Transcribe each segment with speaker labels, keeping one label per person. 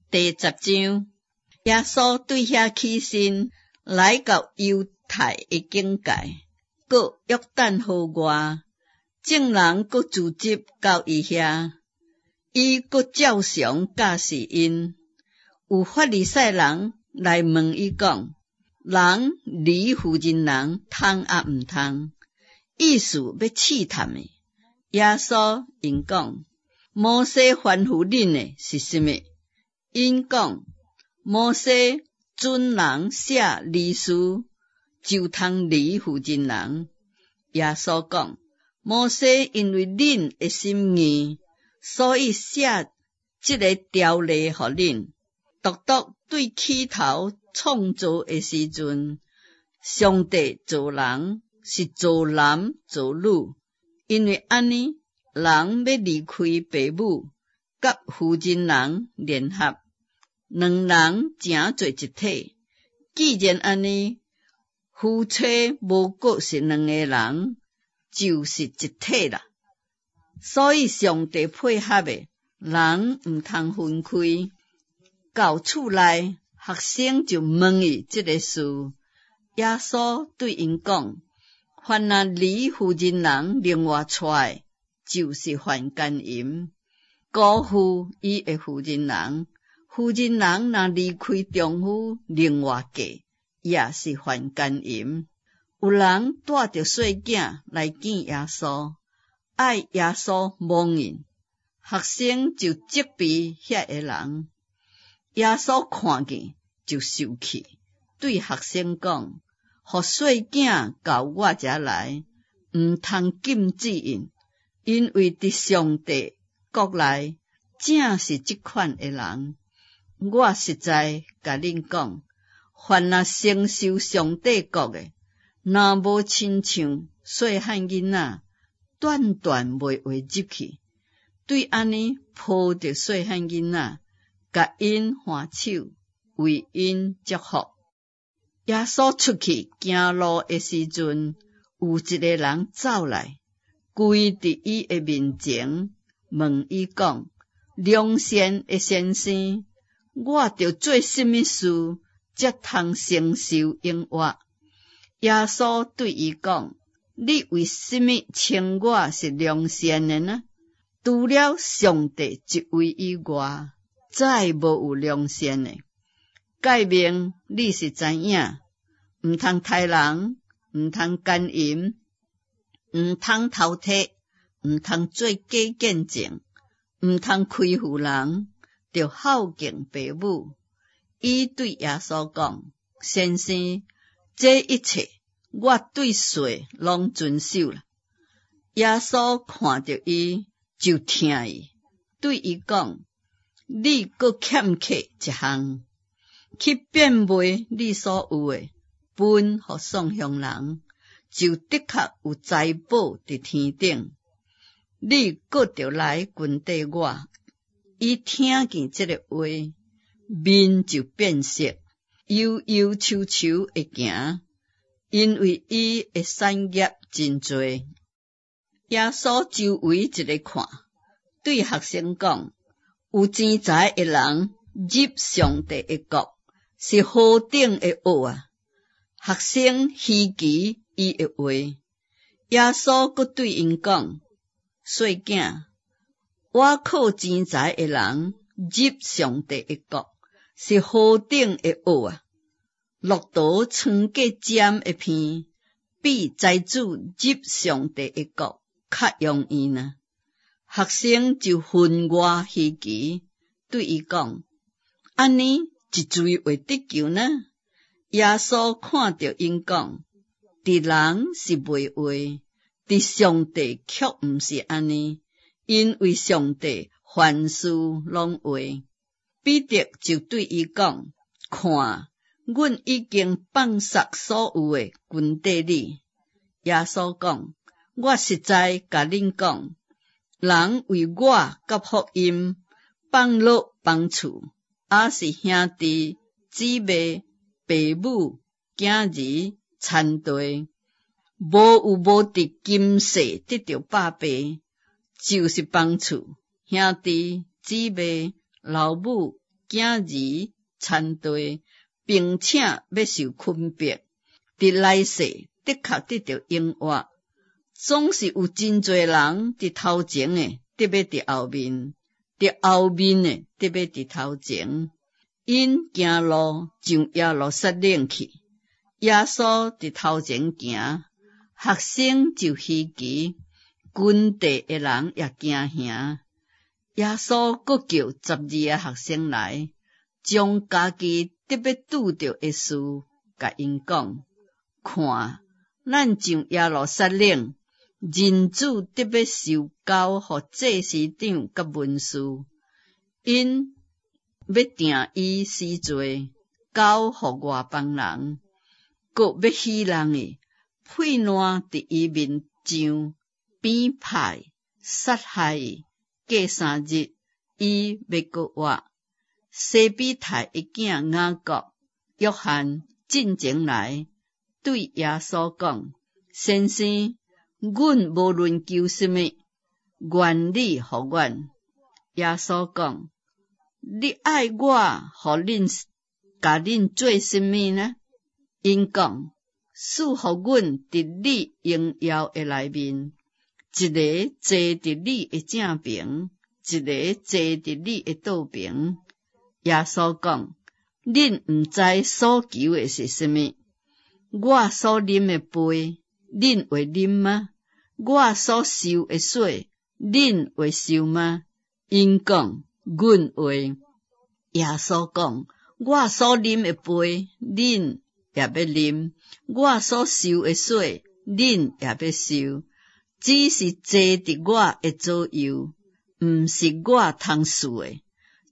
Speaker 1: 第十章，耶穌對遐起身，來到猶太的境界，過約旦河外，眾人閣聚集到伊遐，伊閣照常教示𪜶。有法利賽人來問伊講：人離婦人人通抑毋通？意思欲試探伊。耶穌𪜶講：摩西吩咐恁的是啥物？𪜶講：摩西准人寫離書，就通離婦人人。耶穌講：摩西因為恁的心硬，所以寫這个條例予恁。獨獨對起頭創造的時陣，上帝造人是造男造女，因為按呢，人欲離開爸母，佮婦人人聯合，兩人成做一體。既然按呢，夫妻無閣是兩个人，就是一體啦。所以上帝配合的，人毋通分開。到厝內，學生就問伊這个事。耶穌對𪜶講：凡若離婦人人另外娶的，就是犯姦淫，辜負伊的婦人人。婦人人若離開丈夫另外嫁，也是犯姦淫。有人帶著細囝來見耶穌，愛耶穌摸𪜶，學生就責備遐个人。耶穌看見就受氣，對學生講：予細囝到我遮來，毋通禁止𪜶，因為佇上帝國內正是這款的人。我實在共恁講，凡若承受上帝國的，若無親像細漢囡仔，斷斷袂會入去。對按呢抱著細漢囡仔，共𪜶牽手，為𪜶祝福。耶穌出去行路的時陣，有一个人走來，跪佇伊的面前，問伊講：良善的先生，我著做啥物事，才通承受永活？耶穌對伊講：你為啥物稱我是良善的呢？除了上帝一位以外，再無有良善的。誡命你是知影，毋通刣人，毋通姦淫，毋通偷提，毋通做假見證，毋通虧負人，著孝敬爸母。伊對耶穌講：先生，這一切我對細攏遵守啦。耶穌看著伊，就疼伊，對伊講：你閣欠缺一項，去變賣你所有的，分予喪窮人，就的確有財寶佇天頂。你閣著來跟綴我。伊聽見這个話，面就變色，憂憂愁愁的行，因為伊的產業真濟。耶穌周圍一个看，對學生講：有錢財的人入上帝的國，是何等的厄啊！學生稀奇伊的話，耶穌閣對𪜶講：細囝，倚靠錢財的人入上帝的國，是何等的厄啊！駱駝穿過針的鼻，比財主入上帝的國較容易呢。學生就分外稀奇，對伊講：按呢，是誰會得救呢？耶穌看著𪜶講：佇人是袂話，佇上帝卻毋是按呢，因為上帝凡事攏會。彼得就對伊講：看，阮已經放捒所有的，跟綴你。耶穌講：我實在共恁講，人為我佮福音放落房厝，抑是兄弟姊妹、爸母、囝兒、田地，無有無佇今世得著百倍，就是房厝、兄弟姊妹、老母、囝兒田地，並且欲受墾迫，佇來世的確得著永活。總是有真濟人佇頭前的，得欲佇後面；佇後面的，得欲佇頭前。𪜶行路上耶路撒冷去，耶穌佇頭前行，學生就稀奇，軍隊的人也驚嚇。耶穌閣叫12個學生來，將家己得欲拄著的事，共𪜶講：看，咱上耶路撒冷，人子得欲受交予祭司長佮文士，𪜶欲定伊死罪，交予外邦人，閣欲戲弄伊，屁瀾佇伊面上，鞭拍伊，殺害伊。過3日，伊欲閣活。西庇太的囝雅各、約翰進前來，對耶穌講：先生，阮無論求啥物，願你予阮。耶穌講：你愛我予恁共恁做啥物呢？𪜶講：賜予阮佇你榮耀的內面，一个坐佇你的正爿，一个坐佇你的倒爿。耶穌講：恁毋知所求的是啥物？我所啉的杯，恁會啉嗎？我所受的洗，恁會受嗎？𪜶講：阮會。耶穌講：我所啉的杯，恁也欲啉；我所受的洗，恁也欲受。只是坐佇我的左右，毋是我通賜的，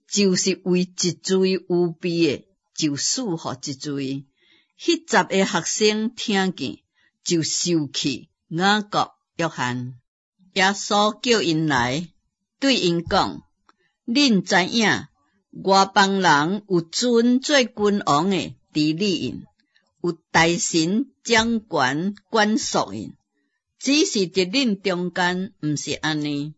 Speaker 1: 就是為一錐預備的，就賜予一錐。彼10個學生聽見，就受氣雅各、約翰。耶穌叫𪜶來，對𪜶講：恁知影，外邦人有尊做君王的治理𪜶，有大臣掌權管束𪜶。只是佇恁中間毋是按呢，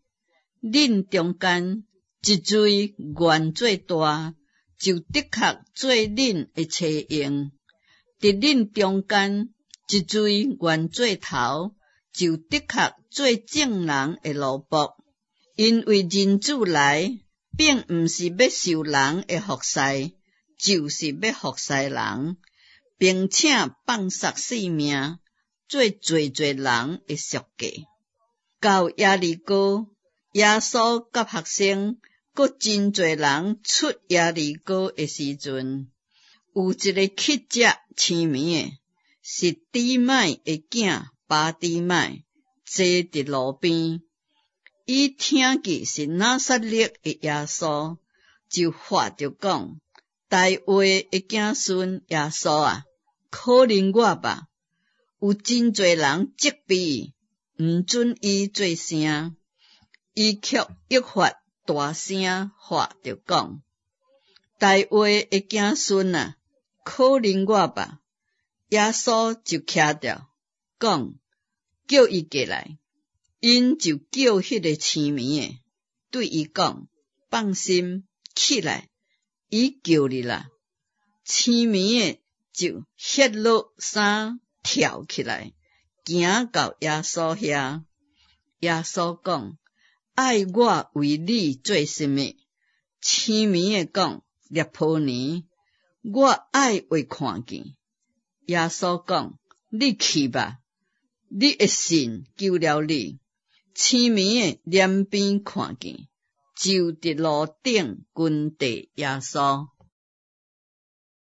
Speaker 1: 恁中間一錐願做大，就的確做恁的差役；佇恁中間一錐願做頭，就的確做眾人的奴僕。因為人子來，並毋是欲受人的服侍，就是欲服侍人，並且放捨性命，做濟濟人的贖價。到耶利哥，耶穌佮學生閣真濟人出耶利哥的時陣，有一个乞食青糜的，是底買的囝巴底買，坐佇路邊。伊聽見是拿撒勒的耶穌，就喊著講：大衛的子孫耶穌啊，可憐我吧！有真濟人責備伊，毋准伊做聲，伊卻愈發大聲喊著講：大衛的子孫啊，可憐我吧！耶穌就徛著，講：叫伊過來。𪜶就叫彼个青糜的，對伊講：放心，起來，伊叫你啦。青糜的就歇落衫，跳起來，行到耶穌遐。耶穌講：愛我為你做啥物？青糜的講：辣波尼，我愛會看見。耶穌講：你去吧，你的信救了你。青糜的臉邊看見，就佇路頂跟綴耶穌。